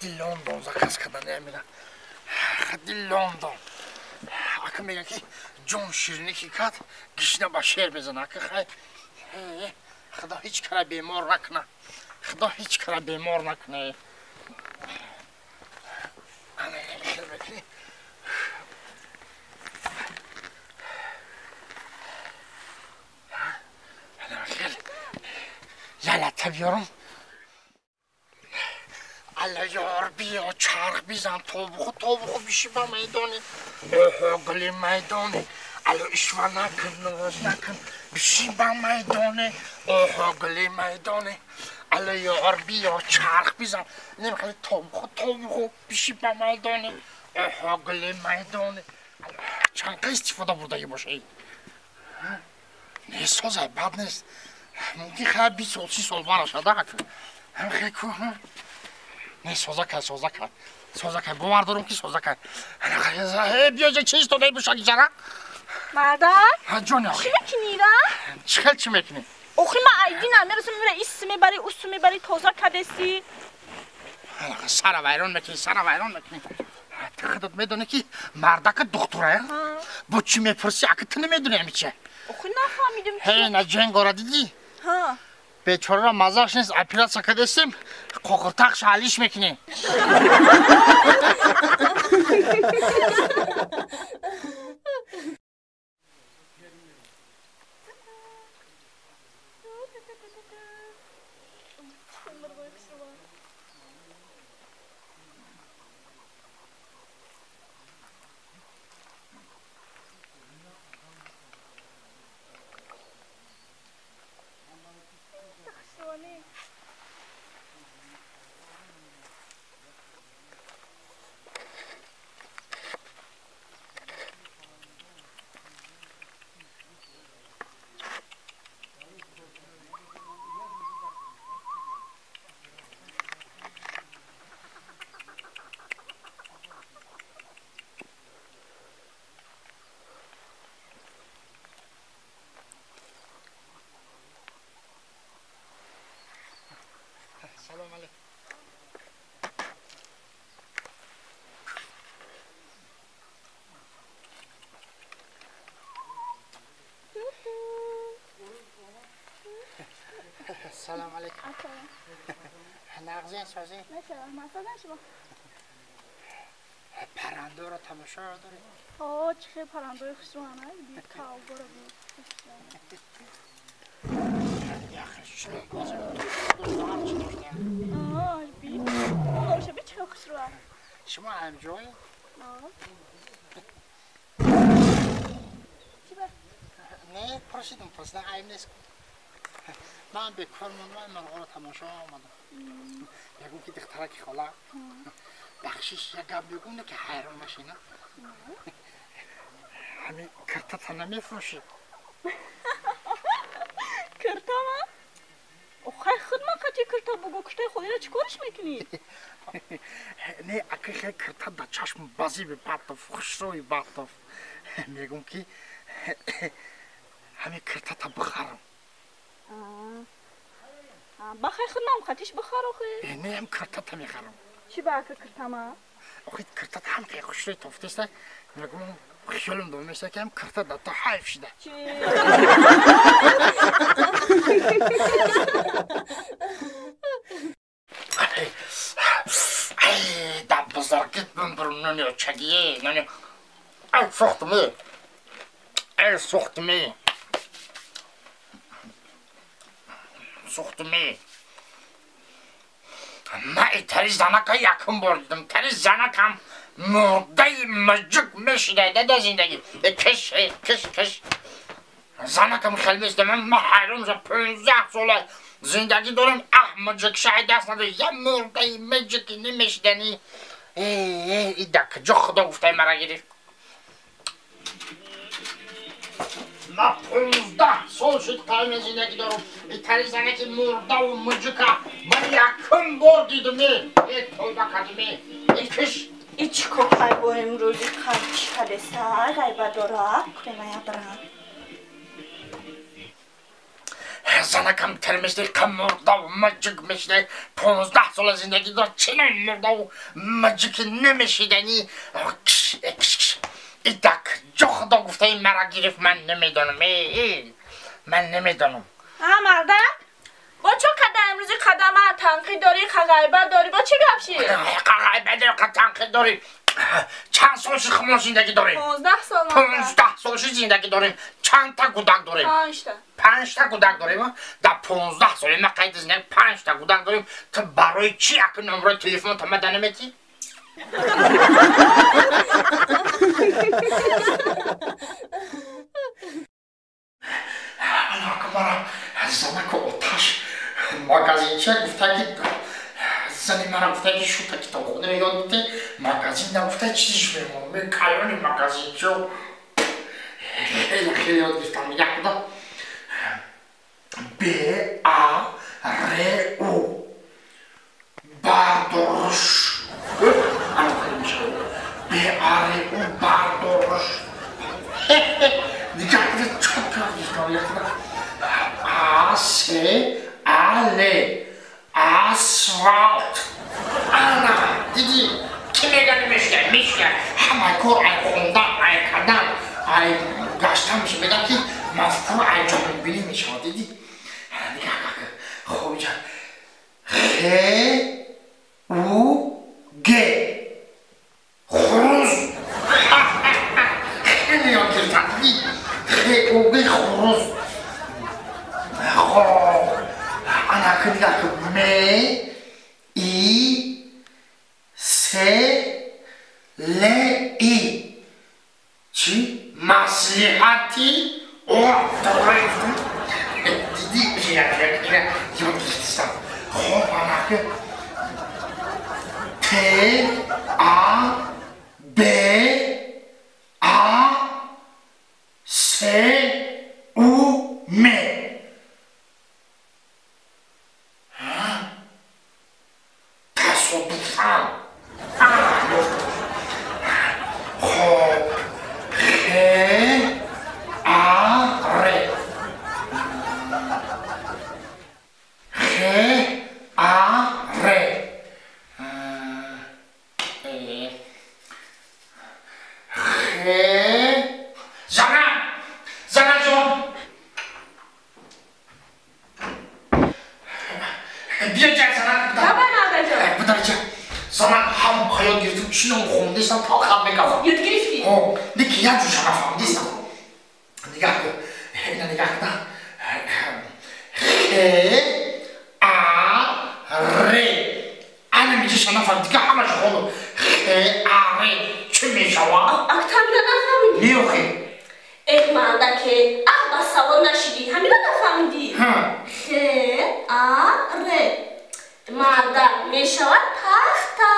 Хадди Лондон заказ карда намира. Хадди Лондон. Ака мега ки ҷон ширинӣ ки кард, гишна ба шер мезана. Ака хай. Худо ҳеҷ кара бемор накуна. Худо ҳеҷ кара бемор накуна. Ана хел мекунӣ. Ана хел. Ялата биёрам. Алла ёр биё чарх бизан тобуху тобуху биши ба майдони. Оҳо гули майдони. Алло ишва накун, ноз накун, биши ба майдони. Оҳо гули майдони. Алло ёр биё чарх бизан. Намехоҳӣ тобуху тобуху биши ба майдони. Оҳо гули майдони. Чанд қа истифода бурдагӣ бошад? Не созай, бад нест. Мумкин хай 20 сол 30 сол барашада. Ҳам хай ку. Не соза кай, соза кай. Соза кай, бовар дорам ки соза кай. Биё ҷа чиз додаи бушаки ҷара? Марда? Ҳа ҷони охи. Чӣ мекунӣ ра? Чӣ хел чӣ мекунӣ? Охи ман айди намерасам, мера ис мебарӣ, ус мебарӣ, тоза кадеси. Сара вайрон мекунӣ, сара вайрон мекунӣ. Ту худат медонӣ ки мардака духтура? Бо чӣ мепурсӣ? Ака ту намедонӣ ами чӣ? Охи нафаҳмидим чӣ. Ҳе, на ҷенгора дидӣ? Ҳа. Бечораро маззаш нест, оператсия кардастем, қоқиртақша алиш мекунем. Салом алейкум. Салом алейкум. Нағзин созӣ? Паррандоро тамошо дорӣ? О, чӣ хел паррандои хушрӯ бит кавборо бит. Шумо ҳамҷой? Не, пурсидам, пурсидам, айб нест. Ман бекор мондам, мурғоро тамошо омадам. Мегӯм ки духтараки хола, бахшиш як гап мегӯм, не ки ҳайрон нашина. Ҳамин киртата намефурӯшӣ? Киртама? Охай худ ман қати кирта бугу, киртаи холиро чӣ кориш мекунӣ? Не, ака хел кирта да чашм базиби баттов, хушрӯи баттов. Мегӯм ки ҳамин киртата бихарам. Бахай худ ман қатиш бихар охи? Не, ҳам киртата мехарам. Чӣ ба ака киртама? Охи киртата ҳам хел хушрӯи тофтеста. Мегӯм хиёлам дом мешава ки ҳам кирта да то ҳайф шуда. Чӣ? Ай, да бузургит бимбурм нони очагие, нони. Ай, сӯхтми. Ай, сӯхтми. Сӯхтми. Ман итари занака якум бор дидам. Тари занакам мурдаи маҷук мешида да зиндагӣ. Киш, киш, киш. Занакам хел места. Ман ҳайрон шудам. 15 сола зиндагӣ дорам, аҳ маҷук шай даст надорам. Я мурдаи маҷуки намешидани. Э, ида куҷо худо гуфтаи мара гирифт? Ман 15 сол шуд қайми зиндагӣ дорам. Итари занаки мурдаву муҷука ман якум бор дидам. Э, тавба кардам. Э, киш. И чӣ кор хай бо имрӯзи чӣ кадеса ғайба дора? Куремая барам. Занакам тир мешди, мурдаву маҷик мешида. 15 сола зиндагӣ дорад, чинон мурдаву маҷики намешидани. Итак, ҷо худо гуфтаи мара гирифт, ман намедонам. Ман намедонам. А мардак? Бо чо қада имрӯзи қадама танқид дорӣ, ғайбат дорӣ, бо чӣ гап ши? Ғайбат дорӣ, танқид дорӣ. Чанд сол ши хумон зиндагӣ дорем? 15 сол. 15 сол ши зиндагӣ дорем. Чанд та гудак дорем? 5 та. 5 та гудак дорем. Дар 15 соли ма қайди зиндагӣ 5 та гудак дорем. Ту барои чӣ аки номрои телефон та мада наметӣ? Мара занаку оташ магазинча гуфта ки зани мара гуфта ки шута китобхона ёд бите, магазин нагуфта чизиш мемон, ме калони магазинчо хеле хеле ёд гирифтам. Якуда Б А Р У бардоруш, ана хеле мешавад Б А Р У бардоруш. Дигар чотко ёд гирифтам. Якуда А, С, А, Л. Асфалт. Ана, диди, ки мегани мешуда, мешуда. Ҳамаи кор ай хондан, ай кардан, ай гаштан меша. Меган ки мафкура ай ҷаҳонбинӣ мешавад, диди. Нигоҳ кун. Хоб ҷа. Х, У, Г. Хуруз. Хеле ёд гирифтам, диди. Х, У, Г, хуруз. خب انا نگاه کن. م ای س ل ای چی؟ مصلحتی او دوباره دیدی یاد گرفتم. خب انا ت آ ب آ س او م. تصادفاً. خب خ آ ر خ آ ر خ. زنم زنم جان بیا جا زنم. زنم هم ёд гирифтам, чинон хондистам, талхам мекардам. Ёд гирифтӣ? Ҳо, лекин як ҷӯша нафаҳмидистам. Нигоҳ кун, ина нигоҳ кун. Х А Р. Ана миҷаша нафаҳмид, дигар ҳамаша хондам. Х А Р чӣ мешавад? Актамира нафаҳмидӣ? Не охи. Э мардаке, ах ба савол нашидӣ, ҳамира нафаҳмидӣ? Х А Р. Марда мешавад пахта.